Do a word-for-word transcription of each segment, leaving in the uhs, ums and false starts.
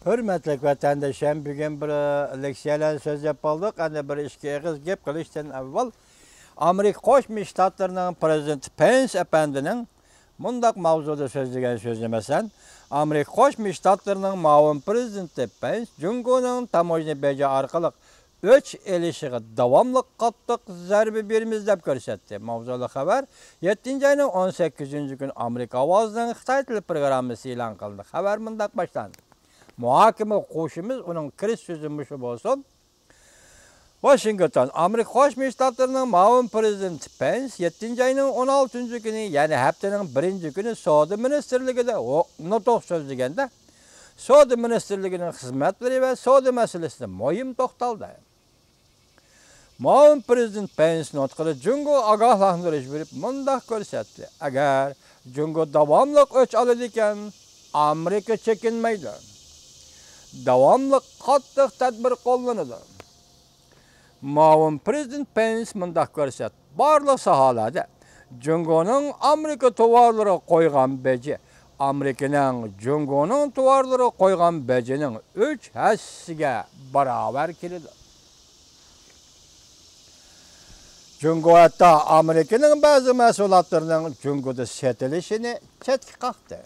ھۆرمەتلىك ۋەتەنداشلار، بۈگۈن بىر لېكسىيەلەرنى سۆزلەپ بولدۇق. ئەمدى بىر ئىككى ئېغىز گەپ قىلىشتىن ئاۋۋال، ئامېرىكا قوشما شتاتلىرىنىڭ پىرېزىدېنتى پېنس ئەپەندىنىڭ مۇنداق ماۋزۇدا سۆزلىگەن سۆزى، مەسىلەن، ئامېرىكا قوشما شتاتلىرىنىڭ مۇئاۋىن پىرېزىدېنتى پېنس جۇڭگونىڭ تاموژنا بېجى ئارقىلىق ئۆچ ئېلىشىغا داۋاملىق قاتتىق زەربە بېرىمىز، دەپ كۆرسەتتى. ماۋزۇلۇق خەۋەر يەتتىنچى ئاينىڭ ئون سەككىزىنچى كۈنى ئامېرىكا ئاۋازىنىڭ خىتاي تىلى پروگراممىسى ئېلان قىلدى. خەۋەر مۇنداق باشلاندى. مۇھاكىمە قوشۇمىمىز، ئۇنىڭ كىرىش سۆزى مۇشۇ بولسۇن. ۋاشىنگتون، ئامېرىكا قوشما شتاتلىرىنىڭ مۇئاۋىن پىرېزىدېنتى پېنس يەتتىنچى ئاينىڭ ئون ئالتىنچى كۈنى، يەنى ھەپتىنىڭ بىرىنچى كۈنى سودا مىنىستىرلىكىدە ئو-، نۇتۇق سۆزلىگەندە، سودا مىنىستىرلىكىنىڭ خىزمەتلىرى ۋە سودا مەسىلىسىدە مۇھىم توختالدى. مۇئاۋىن پىرېزىدېنت پېنس نۇتقىدا جۇڭگوغا ئاگاھلاندۇرۇش بېرىپ مۇنداق كۆرسەتتى: ئەگەر جۇڭگو داۋاملىق ئۆچ ئالىدىكەن، ئامېرىكا چېكىنمەيدۇ، داۋاملىق قاتتىق تەدبىر قوللىنىدۇ. مۇئاۋىن پىرېزىدېنت پېنس مۇنداق كۆرسەتتى: بارلىق ساھەلەردە جۇڭگونىڭ ئامېرىكا تاۋارلىرىغا قويغان بېجى ئامېرىكىنىڭ جۇڭگونىڭ تاۋارلىرىغا قويغان بېجىنىڭ ئۈچ ھەسسىسىگە باراۋەر كېلىدۇ. جۇڭگو ھەتتا ئامېرىكىنىڭ بەزى مەھسۇلاتلىرىنىڭ جۇڭگودا سېتىلىشىنى چەتكە قاقتى.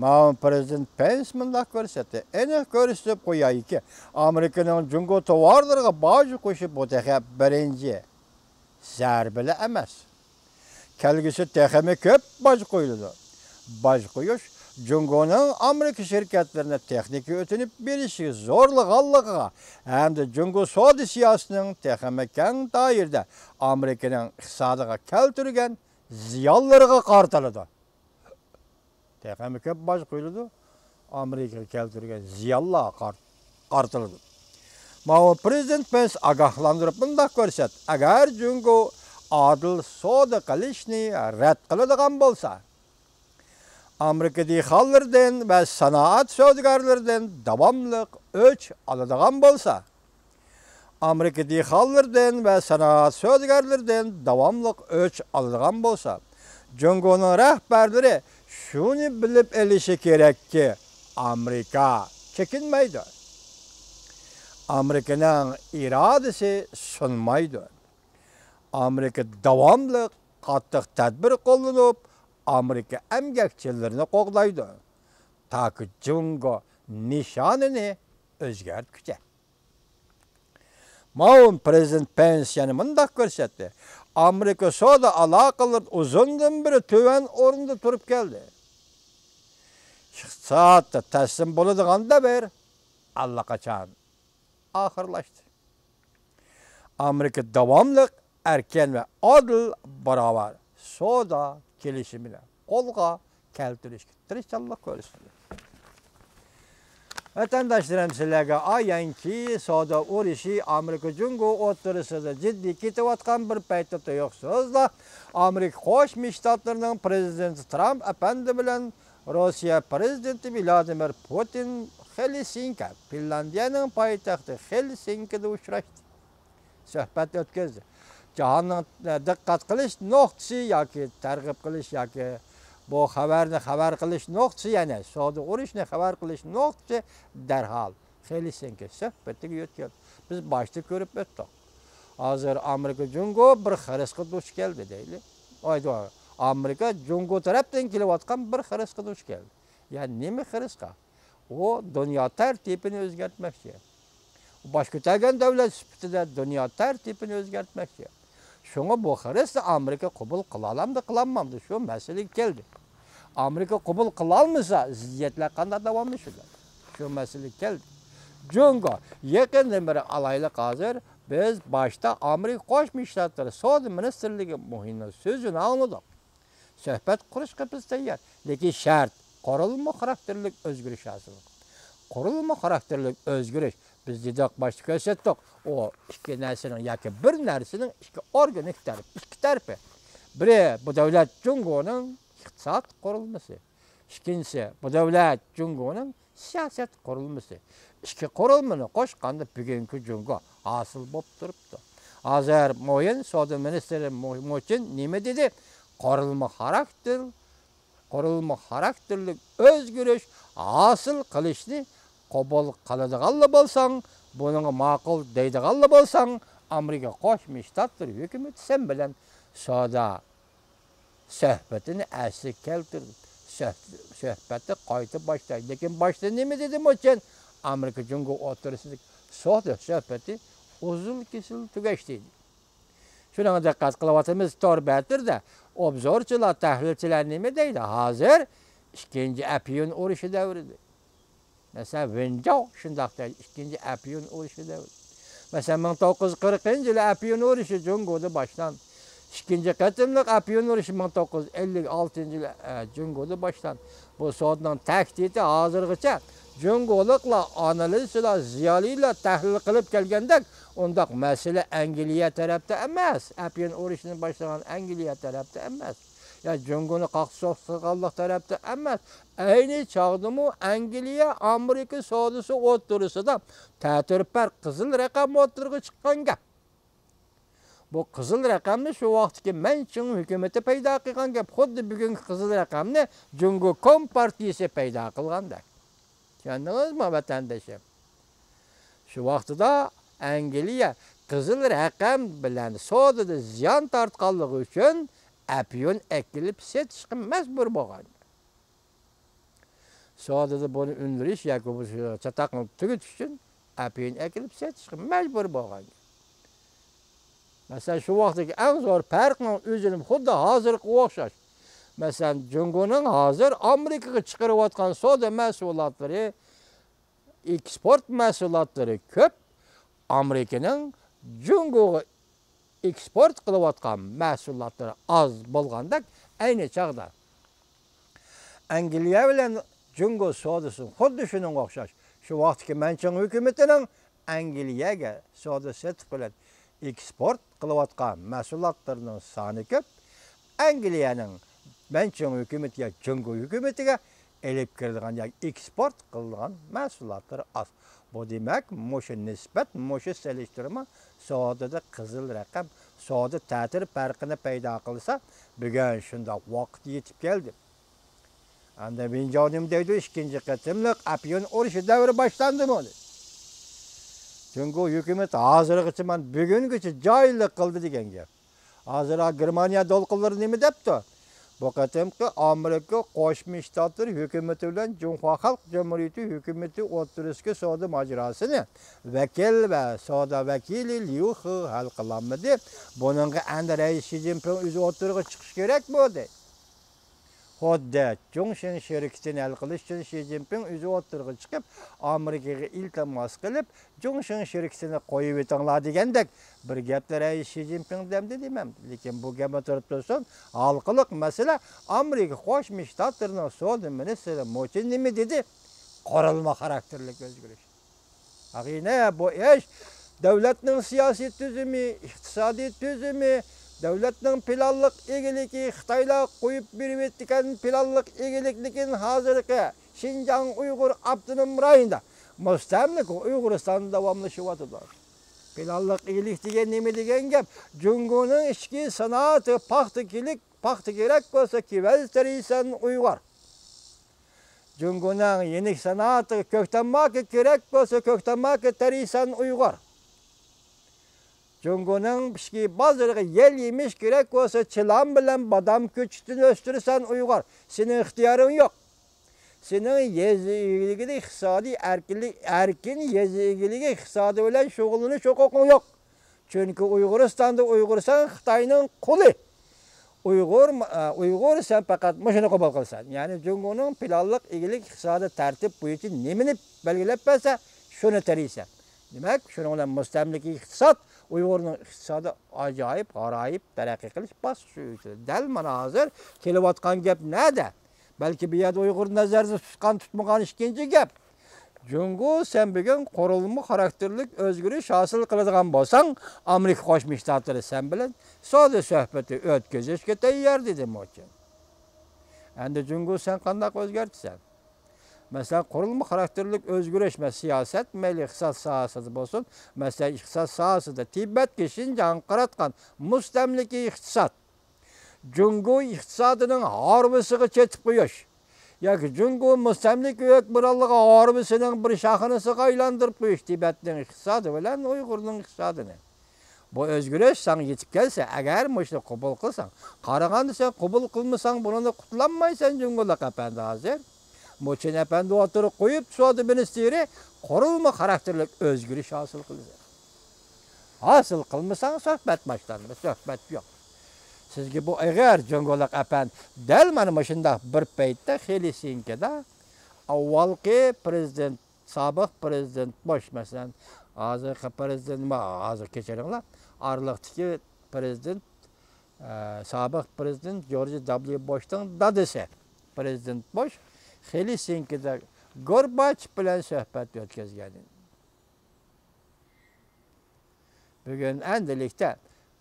ماۋۇ پىرېزىدېنت پېنس مۇنداق كۆرسەتتى: ئېنىق كۆرسىتىپ قويايكى، ئامېرىكىنىڭ جۇڭگو تاۋارلىرىغا باج قوشۇپ، بۇ تېخى بىرىنچى زەربىلا ئەمەس. كەلگۈسى تېخىمۇ كۆپ باج قويۇلىدۇ. باج قويۇش جۇڭگونىڭ ئامېرىكا شىركەتلىرىنى تېخنىكا ئۆتۈنۈپ بېرىشىگە زورلىغانلىقىغا ھەمدە جۇڭگو سودا سىياسىتىنىڭ تېخىمۇ كەڭ دائىرىدە ئامېرىكىنىڭ ئىقتىسادىغا كەلتۈرگەن زىيانلىرىغا قارىتىلىدۇ. تېخىمۇ كۆپ باج قويۇلىدۇ. ئامېرىكىغا كەلتۈرگەن زىيانلار قار-، قارىتىلىدۇ. ماۋۇ پىرېزىدېنت پېنس ئاگاھلاندۇرۇپ مۇنداق كۆرسەتتى: ئەگەر جۇڭگو ئادىل سودا قىلىشنى رەت قىلىدىغان بولسا، ئامېرىكا دېھقانلىرىدىن ۋە سانائەت سودىگەرلىرىدىن داۋاملىق ئۆچ ئالىدىغان بولسا، ئامېرىكا دېھقانلىرىدىن ۋە سانائەت سودىگەرلىرىدىن داۋاملىق ئۆچ ئالىدىغان بولسا، جۇڭگونىڭ رەھبەرلىرى شۇنى بىلىپ ئېلىشى كېرەككى، ئامېرىكا چېكىنمەيدۇ. ئامېرىكىنىڭ ئىرادىسى سۇنمايدۇ. ئامېرىكا داۋاملىق قاتتىق تەدبىر قوللىنىپ، ئامېرىكا ئەمگەكچىلىرىنى قوغدايدۇ، تاكى جۇڭگو نىشانىنى ئۆزگەرتكۈچە. ماۋۇ پىرېزىدېنت پېنس يەنە مۇنداق كۆرسەتتى: ئامېرىكا سودا ئالاقىلىرىدا ئۇزۇندىن بېرى تۆۋەن ئورۇندا تۇرۇپ كەلدى. ئىقتىساد تەسلىم بولىدىغان دەۋر ئاللىقاچان ئاخىرلاشتى. ئامېرىكا داۋاملىق ئەركىن ۋە ئادىل باراۋەر سودا كېلىشىمىنى قولغا كەلتۈرۈشكە تىرىشچانلىق كۆرسىتىدۇ. ۋەتەنداشلىرىم، سىلەرگە ئايانكى، سودا ئۇرۇشى ئامېرىكا جۇڭگو ئوتتۇرىسىدا جىددىي كېتىۋاتقان بىر پەيتتە تۇيۇقسىزلا ئامېرىكا قوشما شتاتلىرىنىڭ پىرېزىدېنتى ترامپ ئەپەندى بىلەن روسىيە پىرېزىدېنتى ۋلادىمىر پۇتىن خېلسىنكى، فىنلاندىيەنىڭ پايتەختى خېلسىنكىدا ئۇچراشتى. سۆھبەت ئۆتكۈزدى. جاھاننىڭ، ئە، دىققەت قىلىش نۇقتىسى ياكى تەرغىب قىلىش ياكى بۇ خەۋەرنى خەۋەر قىلىش نۇقتىسى، يەنى سودا ئۇرۇشنى خەۋەر قىلىش نۇقتىسى دەرھال خېلسىنكى سۆھبىتىگە يۆتكەلدى. بىز باشتا كۆرۈپ ئۆتتۇق. ھازىر ئامېرىكا جۇڭگو بىر خىرىسقا دۇچ كەلدى دەيلى. ئايدۇ، ئامېرىكا جۇڭگو تەرەپتىن كېلىۋاتقان بىر خىرىسقا دۇچ كەلدى. يەنى نېمە خىرىسقا؟ ئۇ دۇنيا تەرتىپىنى ئۆزگەرتمەكچى. باش كۆتەرگەن دۆلەت سۈپىتىدە دۇنيا تەرتىپىنى ئۆزگەرتمەكچى. شۇڭا بۇ خىرىسنى ئامېرىكا قوبۇل قىلالامدۇ، قىلالمامدۇ، شۇ مەسىلىگە كەلدى. ئامېرىكا قوبۇل قىلالمىسا، زىددىيەتلەر قانداق داۋاملىشىدۇ؟ شۇ مەسىلىگە كەلدى. جۇڭگو، يېقىندىن بېرى ئالايلۇق ھازىر، بىز باشتا ئامېرىكا قوشما شتاتلىرى سودا مىنىستىرلىكى مۇھىمنىڭ سۆزىنى ئاڭلىدۇق. سۆھبەت قۇرۇشقا بىز تەييار. لېكىن شەرت، قۇرۇلما خاراكتېرلىك ئۆزگىرىش ھاسىل. قۇرۇلما خاراكتېرلىك ئۆزگىرىش. بىز دېدۇق، باشتا كۆرسەتتۇق. ئۇ ئىككى نەرسىنىڭ ياكى بىر نەرسىنىڭ ئىككى ئورگىنىك تەرىپى، ئىككى تەرىپى. بىرى، بۇ دۆلەت جۇڭگونىڭ ئىقتىساد قۇرۇلمىسى. ئىككىنچىسى، بۇ دۆلەت جۇڭگونىڭ سىياسەت قۇرۇلمىسى. ئىككى قۇرۇلمىنى قوشقاندا بۈگۈنكى جۇڭگو ھاسىل بولۇپ تۇرۇپتۇ. ھازىر مۇئاۋىن سودا مىنىستىرى مۇ-، مۇچىن نېمە دېدى؟ قۇرۇلما خاراكتېر قۇرۇلما خاراكتېرلىك ئۆزگىرىش ھاسىل قىلىشنى قوبۇل قىلىدىغانلا بولساڭ، بۇنىڭغا ماقۇل دەيدىغانلا بولساڭ، ئامېرىكا قوشما شتاتلىرى ھۆكۈمىتى سەن بىلەن سودا سۆھبىتىنى ئەسلىگە كەلتۈردى. سۆھ-، سۆھبەتنى قايتا باشلايدۇ. لېكىن باشتا نېمە دېدى مۇچىن؟ ئامېرىكا جۇڭگو ئوتتۇرىسىدىكى سودا سۆھبىتى ئۇزۇل كېسىل تۈگەش دېدى. شۇنىڭغا دىققەت قىلىۋاتىمىز، تور بەتىدە ئوبزورچىلار، تەھلىلچىلەر نېمە دەيدۇ؟ ھازىر ئىككىنچى ئەپيۈن ئۇرۇشى دەۋرىدە. مەسىلەن، ۋېنجاۋ شۇنداق دەيدۇ، ئىككىنچى ئەپيۈن ئۇرۇشى دەۋرىدە. مەسىلەن، مىڭ توققۇز يۈز قىرىقىنچى يىلى ئەپيۈن ئۇرۇشى جۇڭگودا باشلاندى. ئىككىنچى قېتىملىق ئەپيۈن ئۇرۇشى مىڭ توققۇز يۈز ئەللىك ئالتىنچى يىلى، ئە، جۇڭگودا باشلاندى. بۇ سودىنىڭ تەھدىتى ھازىرغىچە جۇڭگولۇقلار ئانالىزچىلار، زىيالىيلار تەھلىل قىلىپ كەلگەندەك، ئۇنداق مەسىلە ئەنگلىيە تەرەپتە ئەمەس، ئەپيۈن ئۇرۇشىنى باشلىغان ئەنگلىيە تەرەپتە ئەمەس. يا جۇڭگونى قاقشاتقانلىق تەرەپتە ئەمەس. ئەينى چاغدىمۇ ئەنگلىيە ئامېرىكا سودىسى ئوتتۇرىسىدا تەتۈر پەرق، قىزىل رەقەم ئوتتۇرىغا چىققان گەپ. بۇ قىزىل رەقەمنى شۇ ۋاقىتتىكى مەنچىڭ ھۆكۈمىتى پەيدا قىلغان گەپ، خۇددى بۈگۈنكى قىزىل رەقەمنى جۇڭگو كومپارتىيىسى پەيدا قىلغاندەك. چۈشەندىڭىزمۇ، ۋەتەندىشىم؟ شۇ ۋاقتىدا ئەنگلىيە قىزىل رەقەم بىلەن سودىدا زىيان تارتقانلىقى ئۈچۈن ئەپيۈن ئەكېلىپ سېتىشقا مەجبۇر بولغان. سودىدا بۇنى ئۈندۈرۈش ياكى بۇ چاتاقنى تۈگىتىش ئۈچۈن ئەپيۈن ئەكېلىپ سېتىشقا مەجبۇر بولغان. مەسىلەن، شۇ ۋاقىتتىكى ئەڭ زور پەرقنىڭ ئۆزىنى خۇددى ھازىرقىغا ئوخشاش. مەسىلەن، جۇڭگونىڭ ھازىر ئامېرىكىغا چىقىرىۋاتقان سودا مەھسۇلاتلىرى، ئېكسپورت مەھسۇلاتلىرى كۆپ، ئامېرىكىنىڭ جۇڭگوغا ئېكسپورت قىلىۋاتقان مەھسۇلاتلىرى ئاز بولغاندەك، ئەينى چاغدا ئەنگلىيە بىلەن جۇڭگو سودىسى خۇددى شۇنىڭغا ئوخشاش. شۇ ۋاقىتتىكى مەنچىڭ ھۆكۈمىتىنىڭ ئەنگلىيەگە سودا سېتىق بىلەن ئېكسپورت قىلىۋاتقان مەھسۇلاتلىرىنىڭ سانى كۆپ. ئەنگلىيەنىڭ مەنچىڭ ھۆكۈمىتىگە، جۇڭگو ھۆكۈمىتىگە ئېلىپ كىرىدىغان ياكى ئېكسپورت قىلىدىغان مەھسۇلاتلىرى ئاز. بۇ دېمەك، مۇشۇ نىسبەت، مۇشۇ سېلىشتۇرما سودىدا قىزىل رەقەم، سودا تەتۈر پەرقىنى پەيدا قىلسا، بۈگۈن شۇنداق ۋاقىت يېتىپ كەلدى. ئەمدى ۋېنجاۋ نېمە دەيدۇ؟ ئىككىنچى قېتىملىق ئەپيۈن ئۇرۇشى دەۋرى باشلاندىمۇ؟ جۇڭگو ھۆكۈمىتى ھازىرغىچە، مانا بۈگۈنگىچە جاھىللىق قىلدى دېگەن گەپ. ھازىر گېرمانىيە دولقۇنلىرى نېمە دەپتۇ؟ بۇ قېتىمقى ئامېرىكا قوشما شتاتلىرى ھۆكۈمىتى بىلەن جۇڭخۇا خەلق جۇمھۇرىيىتى ھۆكۈمىتى ئوتتۇرىسىدىكى سودا ماجىراسىنى ۋەكىل ۋە سودا ۋەكىلى ليۇ خې ھەل قىلالمىدى. بۇنىڭغا ئەمدى رەئىس شى جىنپىڭ ئۆزى ئوتتۇرىغا چىقىشى كېرەك بولدى. خۇددى جۇڭشىڭ شىركىتىنى ھەل قىلىش ئۈچۈن شى جىنپىڭ ئۆزى ئوتتۇرىغا چىقىپ، ئامېرىكىغا ئىلتىماس قىلىپ، جۇڭشىڭ شىركىتىنى قويۇۋېتىڭلار دېگەندەك بىر گەپنى رەئىس شى جىنپىڭ دەمدى دېمەمدى. لېكىن بۇ گەپمۇ تۇرۇپ تۇرسۇن، ھالقىلىق مەسىلە ئامېرىكا قوشما شتاتلىرىنىڭ سودا مىنىستىرى مۇچىن نېمە دېدى؟ قۇرۇلما خاراكتېرلىك ئۆزگىرىش. ئاغىنە، بۇ ئىش دۆلەتنىڭ سىياسىي تۈزۈمى، ئىقتىسادىي تۈزۈمى، دۆلەتنىڭ پىلانلىق ئىگىلىكى، خىتايلار قويۇپ بېرىۋېتىدىكەن پىلانلىق ئىگىلىك، لېكىن ھازىرقى شىنجاڭ ئۇيغۇر ئاپتونوم رايونىدا، مۇستەملىكە ئۇيغۇرىستاندا داۋاملىشىۋاتىدۇ. پىلانلىق ئىگىلىك دېگەن نېمە دېگەن گەپ؟ جۇڭگونىڭ ئىچكى سانائىتى پاختا كېلىك، پاختا كېرەك بولسا، كېۋەز تېرىيسەن ئۇيغۇر. جۇڭگونىڭ يېنىك سانائىتىغا كۆكتاماكا كېرەك بولسا، كۆكتاماكا تېرىيسەن ئۇيغۇر. جۇڭگونىڭ ئىچكى بازىرىغا يەل يېمىش كېرەك بولسا، چىلان بىلەن بادام كۆچىتىنى ئۆستۈرىسەن ئۇيغۇر. سېنىڭ ئىختىيارىڭ يوق. سېنىڭ يېزا ئىگىلىكىدە ئىقتىسادىي ئەركىنلىك، ئەركىن يېزا ئىگىلىكى ئىقتىسادى بىلەن شۇغۇللىنىش ھوقۇقۇڭ يوق. چۈنكى ئۇيغۇرىستاندا ئۇيغۇرسەن خىتاينىڭ قۇلى. ئۇيغۇر، ئە، ئۇيغۇر، سەن پەقەت مۇشۇنى قوبۇل قىلىسەن. يەنى جۇڭگونىڭ پىلانلىق ئىگىلىك ئىقتىسادىي تەرتىپ بويىچە نېمىنى بەلگىلەپ بەرسە، شۇنى تېرىيسەن. دېمەك، شۇنىڭ بىلەن مۇستەملىكە ئىقتىساد، ئۇيغۇرنىڭ ئىقتىسادى ئاجايىپ، غارايىپ تەرەققىي قىلىش باسقۇچىغا ئۆتىدۇ. دەل مانا ھازىر كېلىۋاتقان گەپ نەدە؟ بەلكى بۇ يەردە ئۇيغۇر نەزەردە تۇتقان، تۇتمىغان ئىككىنچى گەپ. جۇڭگو، سەن بۈگۈن قۇرۇلما خاراكتېرلىك ئۆزگىرىش ھاسىل قىلىدىغان بولساڭ، ئامېرىكا قوشما شتاتلىرى سەن بىلەن سودا سۆھبىتى ئۆتكۈزۈشكە تەييار، دېدى مۇچىن. ئەمدى جۇڭگو، سەن قانداق ئۆزگەرتىسەن؟ مەسىلەن، قۇرۇلما خاراكتېرلىك ئۆزگىرىش، مە-، سىياسەت، مەيلى ئىقتىساد ساھەسىدە بولسۇن، مەسىلەن، ئىقتىساد ساھەسىدە تىبەتكە، شىنجاڭغا قاراتقان مۇستەملىكە ئىقتىساد، جۇڭگو ئىقتىسادىنىڭ ھارۋىسىغا چېتىپ قويۇش ياكى جۇڭگو مۇستەملىكە ھۆكۈمرانلىقى ھارۋىسىنىڭ بىر شاخانىسىغا ئايلاندۇرۇپ قويۇش تىبەتنىڭ ئىقتىسادى بىلەن ئۇيغۇرنىڭ ئىقتىسادىنى. بۇ ئۆزگىرىش ساڭا يېتىپ كەلسە، ئەگەر مۇشۇنى قوبۇل قىلساڭ، قارىغاندا سەن قوبۇل قىلمىساڭ، بۇنىڭدا قۇتۇلالمايسەن جۇڭگولۇق ئەپەندى ھازىر. مۇچىن ئەپەندى ئوتتۇرىغا قويۇپ، سودا مىنىستىرى قۇرۇلما خاراكتېرلىك ئۆزگىرىش ھاسىل قىلىسەن. ھاسىل قىلمىساڭ، سۆھبەت باشلانماس، سۆھبەت يوق. سىزگە بۇ ئېغىر، جۇڭگولۇق ئەپەندى. دەل مانا مۇشۇنداق بىر پەيتتە خېلسىنكىدا ئاۋۋالقى پىرېزىدېنت، سابىق پىرېزىدېنت بوش، مەسىلەن، ھازىرقى پىرېزىدېنت، ما-، ھازىر كەچۈرۈڭلار، ئارىلىقتىكى پىرېزىدېنت، ئە، سابىق پىرېزىدېنت جورج دابليۇ بوشنىڭ دادىسى پىرېزىدېنت بوش خېلسىنكىدا گورباچېف بىلەن سۆھبەت ئۆتكۈزگەن. بۈگۈن ئەندىلىكتە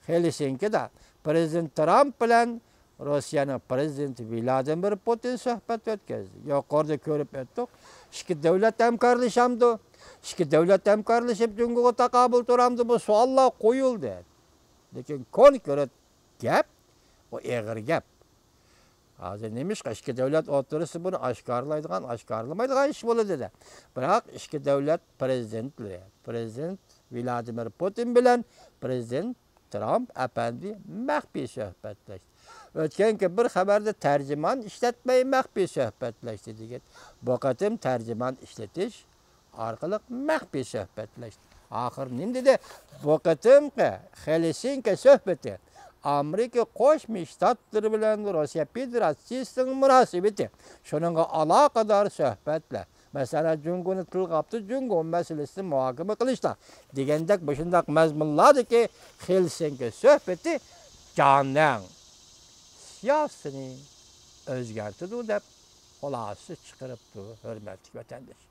خېلسىنكىدا پىرېزىدېنت ترامپ بىلەن روسىيەنىڭ پىرېزىدېنتى ۋلادىمىر پۇتىن سۆھبەت ئۆتكۈزدى. يۇقىرىدا كۆرۈپ ئۆتتۇق. ئىككى دۆلەت ھەمكارلىشامدۇ؟ ئىككى دۆلەت ھەمكارلىشىپ جۇڭگوغا تاقابىل تۇرامدۇ؟ بۇ سوئاللار قويۇلدى. لېكىن كونكرېت گەپ، ئۇ ئېغىر گەپ. ھازىر نېمىشقا ئىككى دۆلەت ئوتتۇرىسىدا بۇنى ئاشكارىلايدىغان، ئاشكارىلىمايدىغان ئىش بولىدۇ دە. بىراق ئىككى دۆلەت پىرېزىدېنتلىرى، پىرېزىدېنت ۋلادىمىر پۇتىن بىلەن پىرېزىدېنت ترامپ ئەپەندى مەخپىي سۆھبەتلەشتى. ئۆتكەنكى بىر خەۋەردە تەرجىمان ئىشلەتمەي مەخپىي سۆھبەتلەشتى دېگەن. بۇ قېتىم تەرجىمان ئىشلىتىش ئارقىلىق مەخپىي سۆھبەتلەشتى. ئاخىر نېمە دېدى؟ بۇ قېتىمقى خېلسىنكى سۆھبىتى ئامېرىكا قوشما شتاتلىرى بىلەن روسىيە فېدېراتسىيىسىنىڭ مۇناسىۋىتى، شۇنىڭغا ئالاقىدار سۆھبەتلەر، مەسىلەن، جۇڭگونى تىلغا ئاپتۇ، جۇڭگو مەسىلىسىنى مۇھاكىمە قىلىشلار دېگەندەك مۇشۇنداق مەزمۇنلاردىكى خېلسىنكى سۆھبىتى جياڭنەن سىياسىتىنى ئۆزگەرتىدۇ دەپ خۇلاسە چىقىرىپتۇ، ھۆرمەتلىك ۋەتەنداش.